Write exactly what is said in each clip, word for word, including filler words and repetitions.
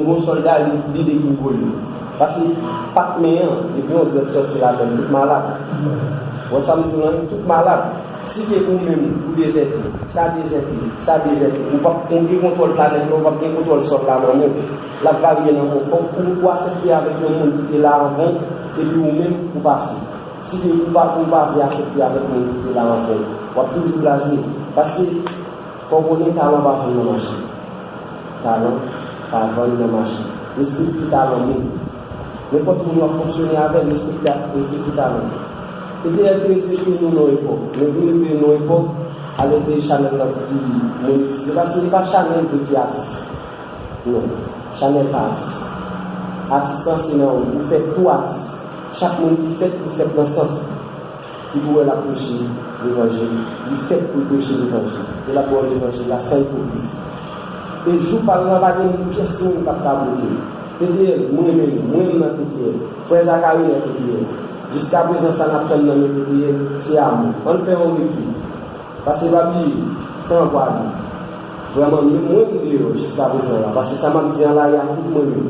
Yon sòlda li, li degringole. Paske pa t men an, epi yon dwèt sòti ladan l, tout malad. Wè sa m di w lan, tout malad. Si te ou menm, ou dezète, sa dezète, sa dezète, ou p ap gen kontwòl planèt la, ou p ap gen kontwòl sòl la nan men w. L ap varye nan men w. Fòk ou, ou aksepte avèk yon moun ki te la anvan w, epi ou menm, ou pase. Si te ou pa, ou pa vle aksepte avèk moun ki te la anvan w, w ap toujou blaze. Paske, fò w konnen talan pa vann nan mache. Talan pa vann nan mache. Respekte talan moun. Nenpòt moun w ap fonksyone avè l, respekte, respekte talan. T T L te respekte nou nan yon epòk. Men vin rive nan yon epòk, alè de chanèl la ki monetize. Paske li pa chanèl vre ki atis. Non. Chanèl pa atis. Atis lan se nan ou. Ou fè tou atis. Chak moun ki fèt, li fèt nan sans ki pou wè l ap preche levanjil, li fèt pou l preche levanjil. E l ap ba w levanjil la san ipokrizi. E jou pa l lan, pa gen pyès moun k ap ka bloke l. T T L, mwen menm, mwen m nan T T L. Frè Zakari nan T T L. Jiskaprezan, sa n ap tann nan men T T L, se amou. Ann fè yon rekil. Paske pa bliye, tan an pwale. Vrèman, menm mwen m deyò jiskaprezan la. Paske sa m ap di an la, e a tout mwen menm.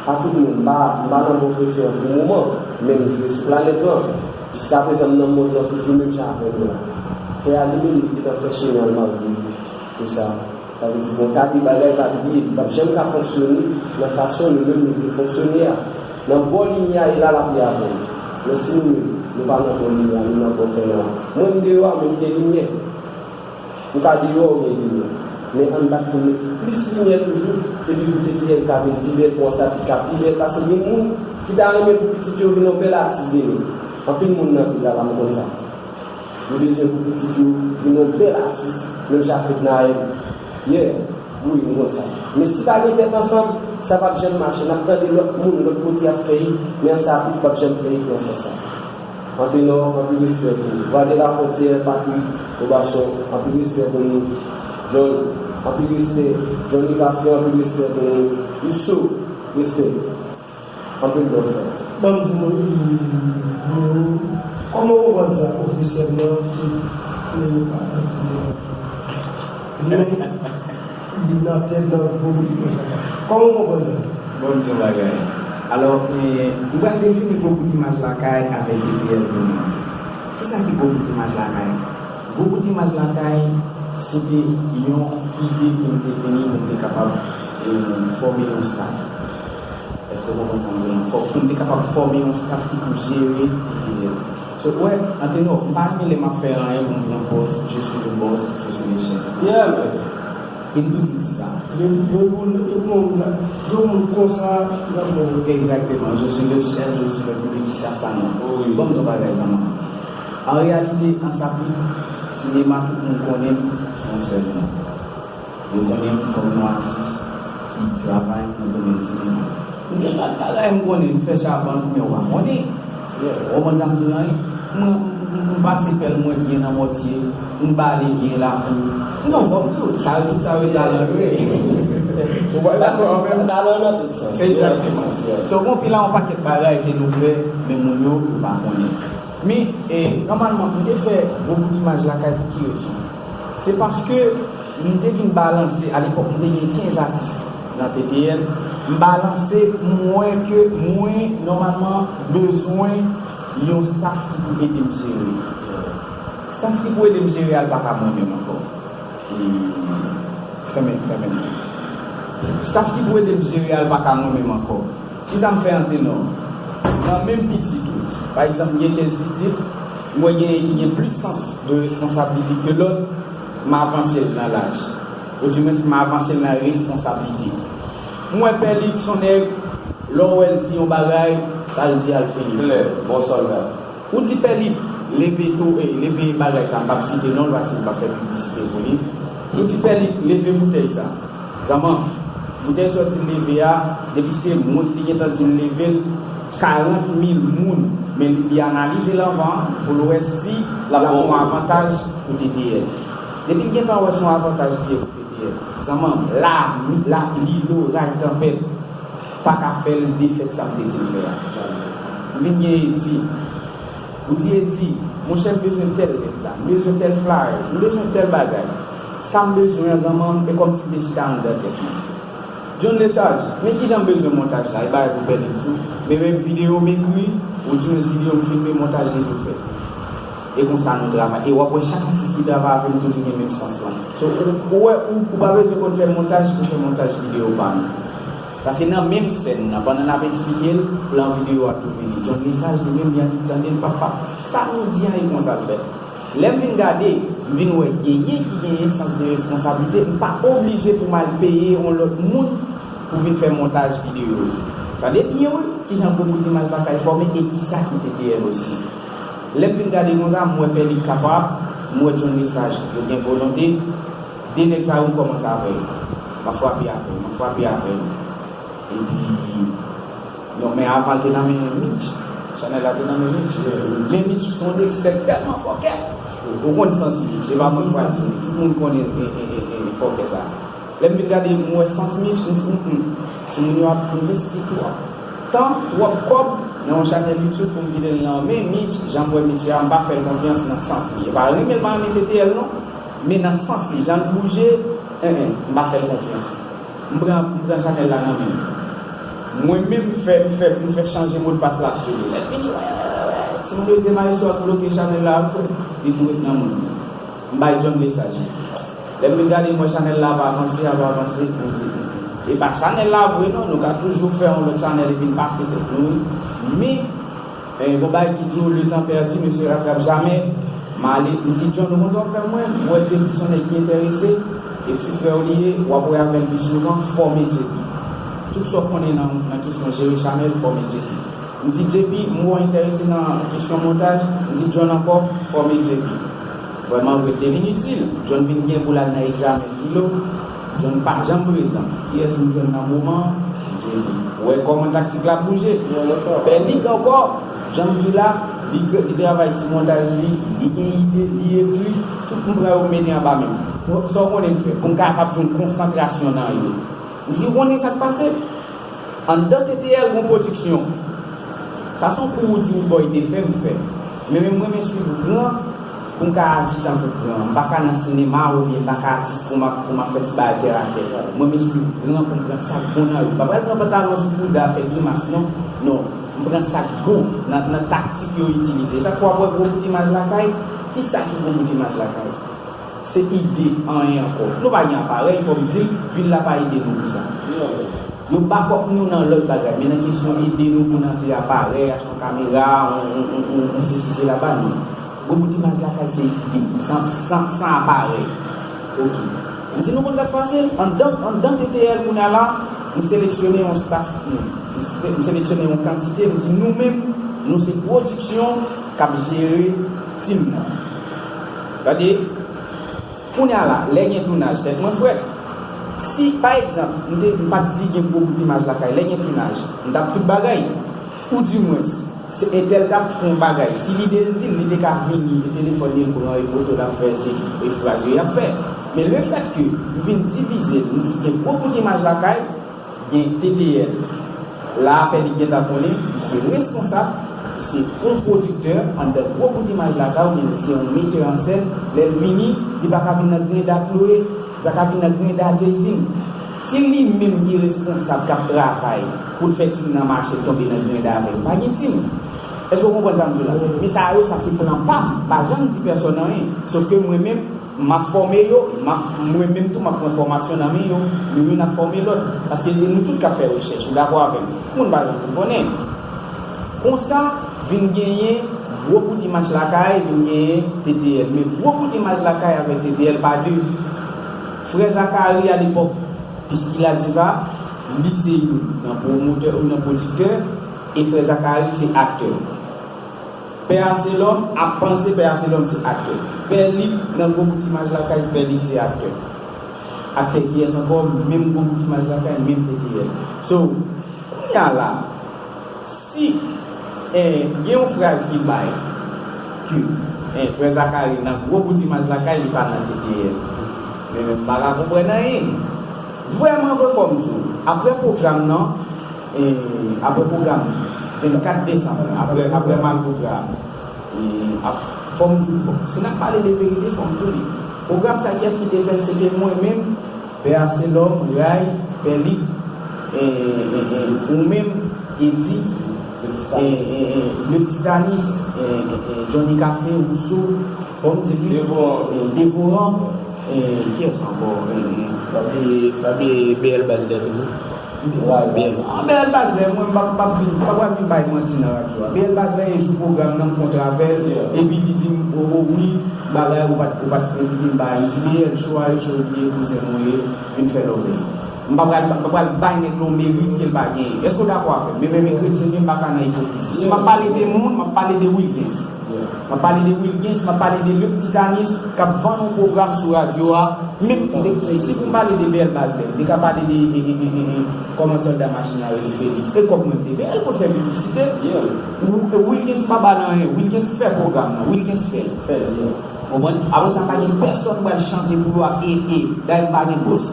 A tout moun, m pa, m pa nan bò kretyen an pou moman, men m jwe sou planèt lan. Jiskaprezan, m nan mond lan toujou menm jan avè nou la. Frè a li menm, li gentan fè chemen an l malgre tou sa. Sa vle di, gon ta de bagay pa bliye, li p ap janm ka fonksyone nan fason nou menm nou vle fonksyone a. Nan bò limyè a, e la l ap ye avè nou. Men si nou menm, nou pa nan bò limyè a, nou nan bò fènwa. Mwen, m deyò a, men m gen limyè. Ou ka deyò, ou gen limyè. Men ann bat pou n mete plis limyè toujou, epi pou T T L ka vin pi bèl, pou Ansapit ka pi bèl, paske gen moun ki ta renmen pou pitit yo vin yon bèl atis demen. Anpil moun nan vil la, la, m konn sa. Yo bezwen pou pitit yo vin yon bèl atis, menm jan Fednaelle. Yeah, wi, m konn sa. Men si pa gen tèt ansanm, sa p ap janm mache. N ap tande lòt moun, lòt kote ap fè l, men Ansapit p ap janm fè l nan sans sa. Antenò, anpil respè pou ou. Vade Lafwontyè, Patrick Robason, anpil respè pou nou. John, anpil respè. Johnny Kafyon, anpil respè pou nou. Yousso, respè. Anpil love, frè. Ban m di nou, Ivo, kòman w konprann sa ofisyèlman, ti Fleyo pa kontinye? Men, li nan tèt nan gwo bout imaj la. Kòman w konprann sa? Bon, m di yon bagay. Alò, eh, m pral defini gwo bout imaj lakay avèk T T L pou nou. Kisa ki gwo bout imaj lakay? Gwo bout imaj lakay, se te yon ide ke m te tini pou m te kapab, eh, fòme yon staff. Èske w konprann sa m di w lan? Fòk pou m te kapab fòme yon staff ki pou jere T T L. So, w wè, Antenò, m pa renmen lè m ap fè anyen pou m pran pòz, je suis le boss, je suis le chef. Yeah, man. E m toujou di sa. Yo, yo, yo, yo, yo, moun konsa, nan moun. Egzakteman. Je suis le chef, je suis le plus, kisa sa non. Wi. Ban m di w bagay, zanmi. An reyalite, Ansapit, sinema, tout moun konnen m sou yon sèl non. Yo konnen m kòm yon atis ki travay nan domèn sinema. M gen lòt bagay m konnen, m fè chapant, men w pa konnen. Ou konprann sa m di w lan, wi? Mwen, m, m, m pase pèl mwen byen nan mòtye, m bale byen lakou. M anfòm tou, sa yo tout sa yo talan yo ye. Ou pa dakò menm? Talan nan tout sans. Egzakteman. So, gon pil a yon pakèt bagay ke nou fè, men moun yo, yo pa konnen. Men, eh, nòmalman, m te fè gwo bout imaj lakay pou ki rezon? Se paske m te vin balanse, alepòk, m te gen kenz atis nan T T L. M balanse, m wè ke mwen, nòmalman, bezwen yon staff ki pou ede m jere. Staff ki pou ede m jere a, l pa ka mwen menm ankò. E, fèmen, fèmen. Staff ki pou ede m jere a, l pa ka mwen menm ankò. Kisa m fè Antenò? Nan menm pitit ou. Pa egzanp, m gen kenz pitit, m wè genyen ki gen plis sans de responsablite ke lòt, m avanse l nan laj. Oudimwens, m avanse l nan responsablite. M wè Pè Lik se yon nèg, lè w wè l di yon bagay, sa l di a l fini. Klè, bon sòlda. Ou di Pè Lik leve to, eh, leve bagay sa, m p ap site non l, paske m p ap fè piblisite pou li. Ou di Pè Lik leve boutèy sa. Zanman, boutèy sa w di l leve a, depi se mwen ki te gentan di l leve l, karant mil moun, men li, li analize l anvan pou l wè si l ap bon avantaj pou T T L. Depi l gentan wè se yon avantaj li ye pou T T L. Zanman, la, lapli, loray, tanpèt, pa ka fè l defèt sa m te di l fè a. M vin gen Edi. M di Edi, monchè, m bezwen tèl lèt la, m bezwen tèl flyers, m bezwen tèl bagay. Sa m bezwen an, zanman m, e kòmsi m te chita anndan tèt mwen. John Lesage, men kijan m bezwen montaj la, e bagay pou pèdi m tou. Men menm videyo m ekri, oudimwens videyo m filme, montaj li tou fèt. E konsa nou travay. E w ap wè chak atis ki travay avè m toujou gen menm sans lan. So, ou, ou wè, ou, ou pa bezwen konn fè montaj pou fè montaj videyo pa nou. Paske nan menm sèn nan, pandan n ap eksplike l, plan videyo a tou vini. John Lesage li menm li annik tande l, papa, sa nou di an e konsa l fèt. Lè m vin gade, m vin wè genyen ki genyen sans de responsablite, m pa oblije pou m al peye yon lòt moun pou vin fè montaj videyo yo. Tande byen wi, kijan gwo bout imaj la kay fòme e kisa ki T T L osi. Lè m vin gade konsa, m wè Pèlik kapab, m wè John Lesage, yo gen volonte, de nèg sa yo m kòmanse avè yo. M ap frape avè yo, m ap frape avè yo. Epi, non, men avan l te nan men Mitch. Chanèl la te nan men Mitch. Men Mitch se yon nèg tèlman fòkè. Ou konn sans Mitch, se pa mwen k pral di w. Tout moun konnen e, e, e, e, fòkè sa. Lè m vin gade, m wè sans Mitch, m di, "Mm, mm, timoun yo ap envesti twòp tan, twòp kòb nan yon chanèl YouTube pou m kite l nan men Mitch, jan m wè Mitch a, m pa fè l konfyans nan sans li." E pa renmen l pa renmen T T L non, men nan sans li, jan l bouje, en, en, m pa fè l konfyans. M pran, m pran chanèl la nan men l. Mwen menm, m fè, m fè, m fè chanje modpas la sou li. Lè l vini, wè, wè, wè, timoun yo di Maestro ap bloke chanèl la, ap fè, li tou ret nan men m. M bay John Lesage. Lè m vin gade, m wè chanèl la ap avanse, ap avanse, m di, e pa chanèl la vre non, nou ka toujou fè yon lòt chanèl epi n pase tèt nou, wi. Men, eh, gon bagay ki di w, le temps perdu ne se rattrape jamais. M ale, m di, "John, ou konn sa w fè mwen?" M wè J P se yon nèg ki enterese, e ti frè w li ye, w ap wè avè l pi souvan, fòme J P. Tout sa w konnen nan, nan kesyon jere chanèl, fòme J P. M di, "J P, m wè w enterese nan kesyon montaj." M di, "John ankò, fòme J P." Vrèman vre, te vin itil. John vin gen pou l al nan egzamen filo. John pa janm prezan. Kiyès m jwenn nan moman an? J P. Ou wè kòman taktik la bouje? Pèlik ankò, jan m di w la, li, li travay ti montaj li, li gen ide, li ekri, tout m pran yo m mete anba men m. Sa w konnen m fè, pou m kapab jwenn konsantrasyon nan yo. M di, ou konnen sa k pase? Anndan T T L gon pwodiksyon. Sa se yon kou ou di m bò, e te fè m fè. Men, men mwen, m renmen swiv gran pou m ka aji tankou gran. M pa ka nan sinema oubyen m pa ka atis pou m ap, pou m ap fè ti bagay tèratè. Mwen, m renmen swiv gran pou m pran sa k bon nan yo. M pa pral pran pantalon sou bouda, fè grimas, non. Non. M pran sa k bon nan, nan taktik yo itilize. Sa k fè w ap wè gwo bout imaj lakay. Kisa ki gwo bout imaj lakay? Se ide, anyen ankò. Nou pa gen aparèy, fò m di l, vil la pa ede nou pou sa. Yo bakòp nou nan lòt bagay, men nan kesyon ede nou pou n antre aparèy, achte yon kamera, yon, yon, yon, yon, yon sesi sela, pa nou. Gwo bout imaj lakay se ide, san, san, san aparèy. Ok. M di nou konn sa k pase? Anndan, anndan T T L kounye a la, m seleksyone yon staff nou. M se-, m seleksyone yon kantite, m di nou menm, nou se pwodiksyon k ap jere tim nan. Tande, kounye a la, lè gen tounaj, tèt mwen frèt. Si, pa egzanp, m te, m pa t di gen gwo bout imaj lakay, lè gen tounaj, m t ap tout bagay. Oudimwens, se entèl t ap fè yon bagay. Si lide l di l, li te ka vini, e telefòn li l pran, e foto l ap fè, se, e fraz yo y ap fè. Men lefètke m vin divize l, m di gen gwo bout imaj lakay, gen T T L. La, Pèlik gentan konnen, li se responsab, li se yon pwodiktè anndan gwo bout imaj lakay, oubyen li se yon metè an sèn. Lè l vini, li pa ka vin nan grenda Chloé, li pa ka vin nan grenda Jayzine. Se li menm ki responsab, k ap travay pou l fè tim nan mache, l tonbe nan grenda avè l. Pa gen tim. Èske w konprann sa m di w la? Men sa yo, sa se plan pa m. M pa janm di pèsòn anyen. Sòf ke mwen menm, m ap fòme yo, m ap, mwen menm tou, m ap pran fòmasyon nan men yo, nou youn ap fòme lòt. Paske nou tout k ap fè rechèch, ou dakò avè m? Moun pa janm fin konnen. Konsa, vin genyen gwo bout imaj lakay, vin genyen T T L. Men gwo bout imaj lakay avèk T T L pa de. Frè Zakari alepòk, Piskila Diva, li se youn nan pwomotè ou nan pwodiktè, e frè Zakari se aktè. Pè Aselòm ap panse Pè Aselòm se aktè. Pèlik nan gwo bout imaj lakay, Pèlik se aktè. Aktè kiyès ankò? Menm gwo bout imaj lakay, menm T T L. So, kounye a la, si, eh, gen yon fraz ki bay ke, eh, frè Zakari nan gwo bout imaj lakay, li pa nan T T L. Men, men m pa ka konprann anyen. Vrèman vre, fò m di w, apre pwogram nan, E, apre pwogram, vennkat desanm, apre, apre Malpougra, e, ap, fò m di w, fò, si n ap pale de verite, fò m di w li. Pwogram sa, kiyès ki te fè l? Se te mwen menm, Pè Aselòm, Ray, Pèlik, e, e, e, ou menm, Edi, e, e, e, Le Titanis, e, e, e, Johnny Café, Rousseau, fò m di li, Devoran. E, Devoran, e, kiyès ankò? E, e, pa bliye, pa bliye B L Baz Lè toujou. Bèl. Ah, Bèl Baz Lè, mwen, m pa, m pa vin, m pa pral vin bay manti nan radyo a. Bèl Baz Lè, yon jou pwogram nan, m kontre avè l, epi li di m, o, o, wi, bagay, ou pa t, ou pa t envite m bay. M di, Bèl, cho a, e cho, li ye kouzen mwen ye, vin fè lòbèy. M pa pral, m pa pral bay nèg la yon merit ke l pa genyen. Èske w dakò avè m? Men, men, men kretyen, men m pa ka nan ipokrizi. Si m ap pale de moun, m ap pale de Wilgens. M ap pale de Wilgens, m ap pale de Luc Titanis, k ap vann yon pwogram sou radyo a. Menm, si pou m pale de Bèl Baz Lè, m te ka pale de, e, e, e, e, e, kòman sòlda machin nan rele Felix. E kòb mwen m te peye l pou l fè piblisite. Ou, e, Wilgens pa ba nan anyen. Wilgens fè pwogram nan. Wilgens fè l. Fè l, yeah. Konprann? Apre sa, pa gen pèsonn pral chante pou yo ap e, e. Dayè, m pa gen bòs.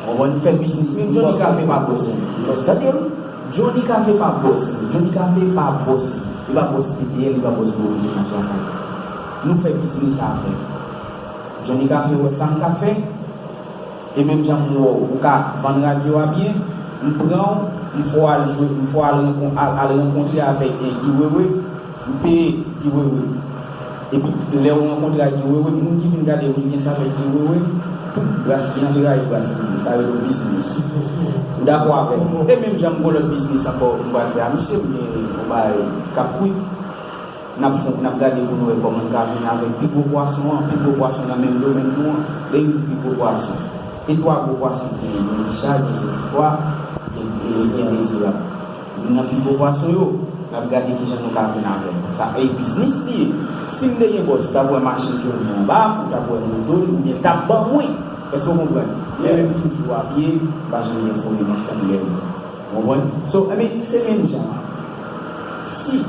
Konprann? Fè biznis. Menm Johnny Café pa bòs li. Tande, wi. Johnny Café pa bòs li. Johnny Café pa bòs li. Li pa bòs P T L, li pa bòs Gwo Kote Mach Lakay. Nou fè biznis avè l. Johnny Café wè sa m ka fè. E menm jan m wè w, ou ka vann radyo a byen, m pran w, m fè w al jwe, m fè w al rankon-, al, al rankontre avèk, e, Guy Wewe, m peye Guy Wewe. Epi, lè w rankontre ak Guy Wewe, moun ki vin gade Wilgens avèk Guy Wewe, tout bras ki antre a, e bras li ye. Sa rele yon biznis. Ou dakò avè m? E menm jan m gon lòt biznis ankò, m pral fè a misye, m gen yon bagay k ap kwit. N ap fon, n ap gade pou n wè kòman n ka vini avèk pi gwo pwason an, pi gwo pwason nan menm domèn nou an. Lè m di pi gwo pwason, e twa gwo pwason ki gen, gen Richard, gen Jesifwa, gen, gen, gen Dezirab. Youn nan pi gwo pwason yo, n ap gade kijan nou ka vin avè l. Sa, e biznis li ye. Si m te gen bòs, ou t ap wè machin Johnny anba m, ou t ap wè moto l, oubyen l t ap ban mwen. Èske w konprann? Men menm toujou a pye, m pa janm gen foli, m ap tann lè l. Ou konprann? So, I mean, se menm jan an. Si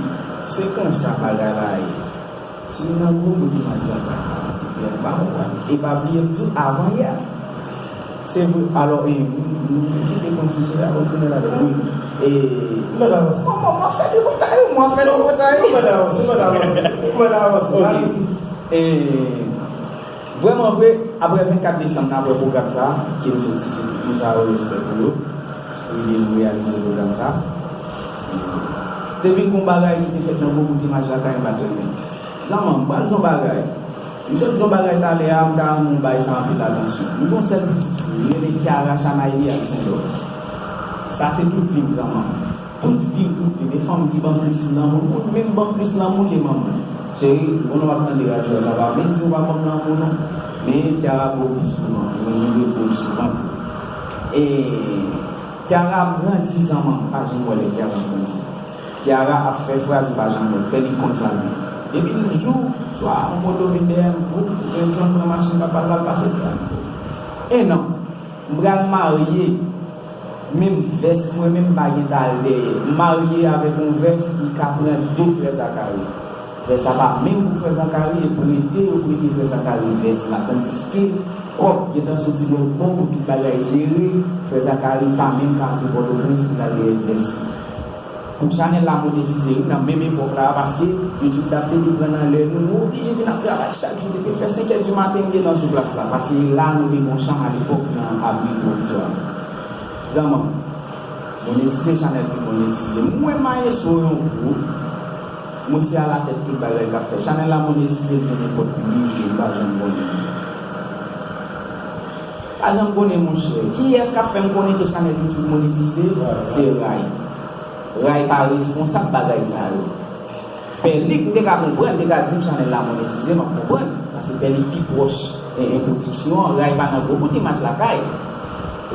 se konsa bagay la ye, si m nan gwo bout imaj la, m pa konprann. E pa bliye m di w, avan yè, se vre, alò, e, m, m, m kite konsije a, m tounen ladan l. Wi. E, mwen, mwen, mwen fè tripotay, mwen fè tripotay. Mwen avanse, mwen avanse, mwen avanse. Ok. E, vrèman vre, apre vennkat desanm nan, apre pwogram sa a, ke m sot site tout moun sa yo, respè pou yo, pou ede nou reyalize pwogram sa a. Te vin gon bagay ki te fèt nan gwo bout imaj lakay m pa t renmen. Zanmi, m pral di yon bagay. M sot di yon bagay talè a, m ta renmen w bay sa anpil atansyon. M gen yon sèl pitit fi, li rele Kiara Chamaïlia Saint-Laurent. Sa se tout vi m, zanmi. Tout vi m, tout vi m. E fanm ki ban m plis lanmou, pou l menm ban m plis lanmou ke manman l. Cheri, ou konnen w ap tande radyo a, sa pa vle di ou pa ban m lanmou non. Men Kiara ba w pi souvan, ou menm ou dwe ba w souvan tou. E Kiara ap grandi, zanmi, m pa janm wè lè Kiara ap grandi. Kiara ap fè fraz, m pa janm wè l. Pèlik konn sa l menm. Depi l jou, swa yon moto vin dèyè m, voup, oubyen John pran machin papa l, l al pase dèyè m. E non, m pral marye. Menm vès mwen menm m pa gen ta al dèyè. M marye avèk yon vès ki ka pran de frè Zakari. Vès la pa menm pou frè Zakari, e prete yo prete frè Zakari vès la. Tandiske kòb gentan soti lòt bò pou tout bagay jere, frè Zakari pa menm ka antre Pòtoprens pou l al dèyè vès li. Pou chanèl la monetize, wi, nan menm epòk la, paske YouTube t ap pede pran nan lè nou, nou oblije vin ap travay chak jou, depi l fè senk è di maten, m gentan sou plas la, paske la nou te gon chanm alepòk nan abri pwovizwa. Zanmi, monetize, chanèl fin monetize. Mwen, Maestro yon kou, mwen se alatèt tout bagay k ap fèt. Chanèl la monetize, l gen nenpòt pliz jou, m pa janm konnen. Pa janm konnen, monchè. Kiyès k ap fè m konnen ke chanèl YouTube monetize? Se Ray. Ray pa responsab bagay sa yo. Pèlik, m te ka konprann, te ka di m chanèl la monetize, m ap konprann. Paske Pèlik pi pwòch, e, e, pwodiksyon an, Ray pa nan gwo bout imaj lakay.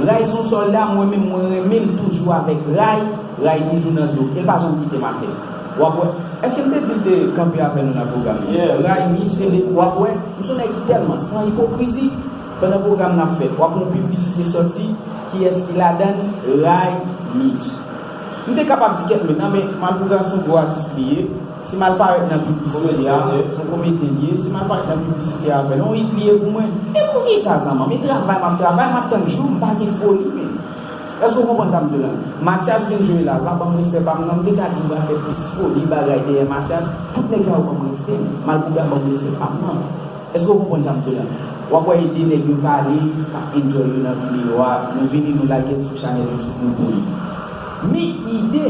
Ray se yon sòlda, mwen menm, mwen renmen l toujou avèk Ray, Ray toujou nan do, e l pa janm kite m atè. W ap wè, èske m te di l te kanpe avè nou nan pwogram nan? Ray, Mitch, ede, w ap wè, m se yon nèg ki tèlman san ipokrizi, pandan pwogram nan ap fèt, w ap wè yon piblisite sòti, kiyès ki ladan l? Ray, Mitch. M te kapab di kèk lòt, nan, men Malpougra se yon gwo atis li ye. Si m al parèt nan piblisite a, se yon komedyen li ye. Si m al parèt nan piblisite a avè l, yon hit li ye pou mwen. E poukisa, zanmi? E travay m ap travay, m ap tann jou m pa gen foli, men. Èske w konprann sa m di w la? Mathias vin jwe la, l pa ban m respè pa m non, m te ka di m pral fè plis foli, bagay dèyè Mathias, tout nèg sa yo ban m respè, Malpougra ban m respè pa m non. Èske w konprann sa m di w la? W ap wè e de nèg yo k ale, k ap enjoy yo nan videyo a, nou vini nou lage l sou chanèl YouTube nou pou li. Men ide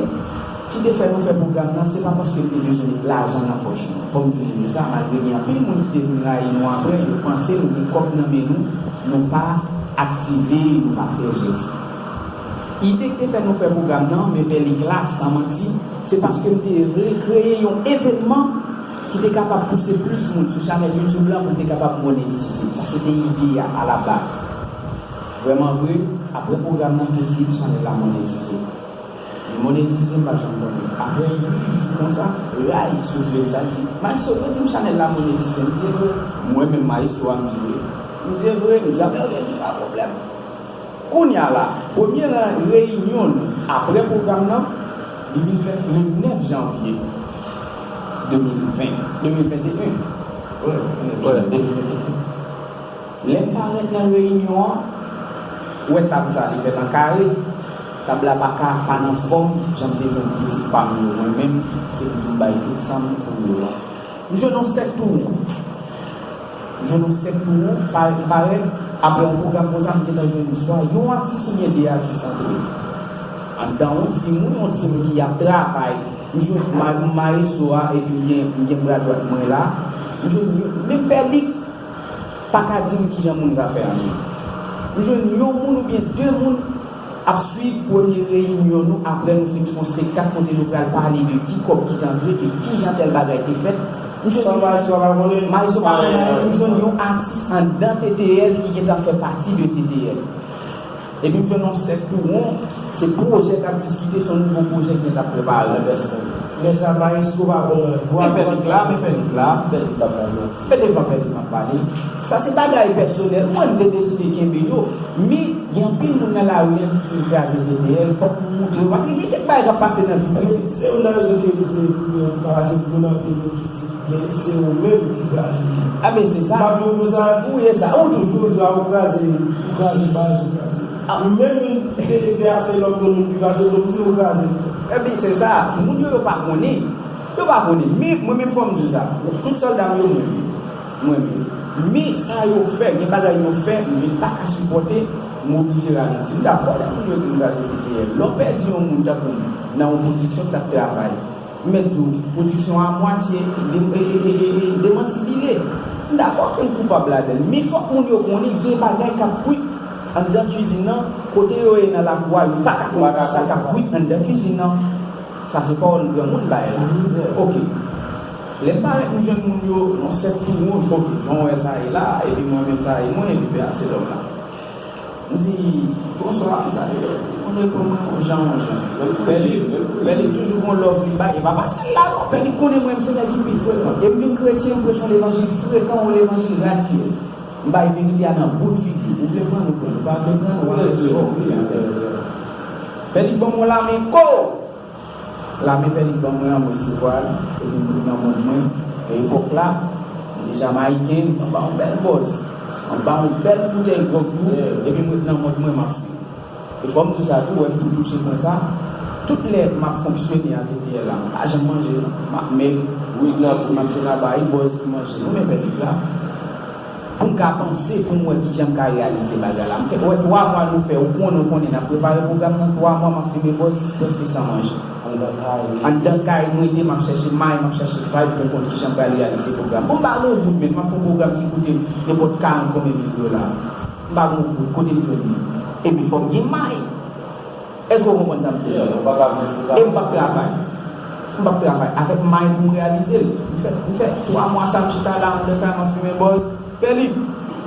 ki te fè nou fè pwogram nan, se pa paske n te bezwen met lajan nan pòch nou. Fò m di nou sa, malgre gen anpil moun ki te vin rayi nou apre, yo panse nou gen kòb nan men nou, nou pa aktive, nou pa fè jès. Ide ki te fè nou fè pwogram nan, men Pè Lik la, san manti, se paske m te vle kreye yon evènman ki te kapab pouse plis moun sou chanèl YouTube la pou l te kapab monetize. Sa se te ide a alabaz. Vrèman vre, apre pwogram nan, touswit chanèl la monetize. Li monetize, m pa janm konnen. Apre uit jou konsa, ray soufle m, sa l di, "Maestro, yo di m chanèl la monetize." M di, "E vre?" Mwen menm, Maestro a, m di, "Wi." M di, "E vre?" M di, "A byen, ok, pa pwoblèm." Kounye a la, premye reyinyon nou apre pwogram nan, li vin fèt le nèf janvye de mil ven, de mil venteyen. Wi, le nèf janvye de mil venteyen. Lè m parèt nan reyinyon an, ou wè tab sa, li fèt an kare. Tab la pa ka pa nan fòm, jan m te jwenn kritik pami yo, mwen menm, ke m di m bay tout san m pou yo a. M jwenn yon sèt tou won. M jwenn yon sèt tou won, parèt, parèt, apre yon pwogram konsa, m gentan jwenn swa yon atis oubyen de atis antre. Anndan yon tim, wi, yon tim ki ap travay. M jwenn ma-, maestro a, epi m gen, m gen bra dwat mwen la. M jwenn yon, menm Pè Lik pa ka di m kijan moun sa fè antre. M jwenn yon moun oubyen de moun ap swiv premye reyinyon nou apre nou fin fè yon spektak kote nou pral pale de ki kòb ki t antre e kijan tèl bagay te fèt. M jwenn San maestro pa konnen. Maestro pa konnen, m jwenn yon atis anndan T T L ki gentan fè pati de T T L. Epi m jwenn yon sèt tou won, se pwojè k ap diskite, se yon nouvo pwojè ki gentan ap prepare. Lè sa maestro pa bon, men Pè Lik la, men Pè Lik la, Pè Lik la, men devan Pè Lik m ap pale. Sa se bagay pèsonèl, mwen m te deside kenbe yo. Men gen anpil moun nan lari an ki di m kraze T T L, fòk m moutre yo, paske gen kèk bagay k ap pase nan vi prive. Se youn nan rezon ki evite m pa pase pou moun anpil moun ki di gen se ou menm ki kraze li. A ben se sa. M pa vle ou sa. Ou ye sa, ou toujou. Ou toujou ou kraze, ou kraze baz, ou kraze. A. Menm P D P a se lòt moun ki kraze, lòt moun se ou kraze li. Ebyen se sa, moun yo yo pa konnen. Yo pa konnen. Men mwen menm fò m di sa. Tout sòlda m yo mwen menm. Mwen menm. Men sa yo fè, gen bagay yo fè, m vin pa ka sipòte, m oblije ralanti. M dakò lè moun yo di m kraze P T L. Lè w pèdi yon moun tankou m nan yon pwodiksyon k t ap travay. M mèt di w, pwodiksyon an a mwatye, de-, e, e, e, e, e, demantibile. M dakò ke m koupab ladan l, men fòk moun yo konnen gen bagay k ap kwit anndan kizin nan, kote yo ye nan lakou a, yo pa ka konnen kisa k ap kwit anndan kizin nan. Sa se pawòl granmoun bay la. Oke. Lè m parèt, m jwenn moun yo, yon sèt tou wonj, oke, jan w wè sa ye la, epi mwen menm sa ye mwen, epi P A se lòm la. M di, "Bonswa, m salye." Moun reponn mwen, "On jan, on jan." Pè Lik, Pè Lik toujou gon love li bay. E pa paske l la non, Pè Lik konnen mwen, m se nèg ki pi fre. E m vin kretyen, m preche yon levanjil frekan, yon levanjil radiyès. M bay verite a nan bout figi. Ou vle pran, nou pran. Ou pa vle pran, nou pa fè sò. Pè Lik ban mwen lamen ko! Lame Pè Lik ban mwen an, mwen resevwa l, epi m pran nan mòn mwen. E epòk la, m te Jamayiken, m t anba yon bèl bòz. Anba yon bèl boutèy gwòg tou, epi m ret nan mòn mwen, m ap swiv. E fò m di w sa tou, wè m tou touche pwen sa. Tout lè m ap fonksyone a T T L la, m pa janm manje, non. M ap mèg, m ap se, m ap se labayi, bòz ki manje. Nou men Pè Lik la. Pou m ka panse, pou m wè kijan m ka reyalize bagay la. M fè, wè, twa mwa nou fè, ou konnen, ou konnen, n ap prepare pwogram nan, twa mwa m ap fime bòz prèske san manje. Anndan kay, anndan kay, m rete, m ap chèche may, m ap chèche fay pou m konn kijan m pral reyalize pwogram. Bon, m pa gen yon goud, men m ap fè yon pwogram ki koute m nenpòt karant konbyen mil dola. M pa gen yon goud, kote m jwenn li? Epi fò m gen may. Èske w konprann sa m di w? E m p ap travay. M p ap travay. Avèk may pou m reyalize l. M fè, m fè twa mwa sa m chita la anndan kay m ap fimen bòz. Pè Lik,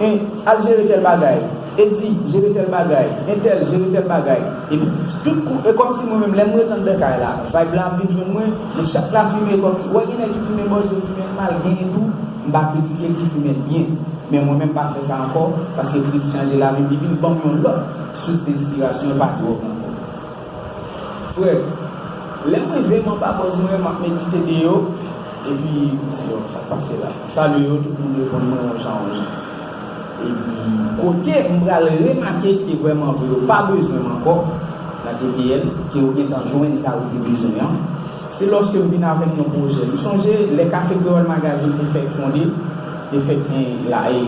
en, al jere tèl bagay. Edi, jere tèl bagay. Entèl, jere tèl bagay. Epi, tout kou, e kòmsi mwen menm, lè m ret anndan kay la, vibe la ap vin jwenn mwen, men chak la fimen, e kòmsi, w wè gen nèg ki fimen bòz, yo fimen l mal, genyen tou, m pa kritike l ki fimen l byen. Men mwen menm m pa fè sa ankò, paske Kris chanje lavi m, li vin ban m yon lòt sous de enspirasyon, e pa dwòg ankò. Frè, lè m rive m anba bòz mwen, m ap medite de yo, epi m di, "Yo, sa k pase la?" M salye yo, tout moun reponn mwen yon jan, yon jan. Epi, kote m pral remake ke vrèman vre yo pa bezwen m ankò nan T T L, ke yo gentan jwenn sa yo te bezwen an, se lòske m vin avèk yon pwojè. M sonje lè Kafe Kreyòl Magazine te fèk fonde, te fèk gen la, e,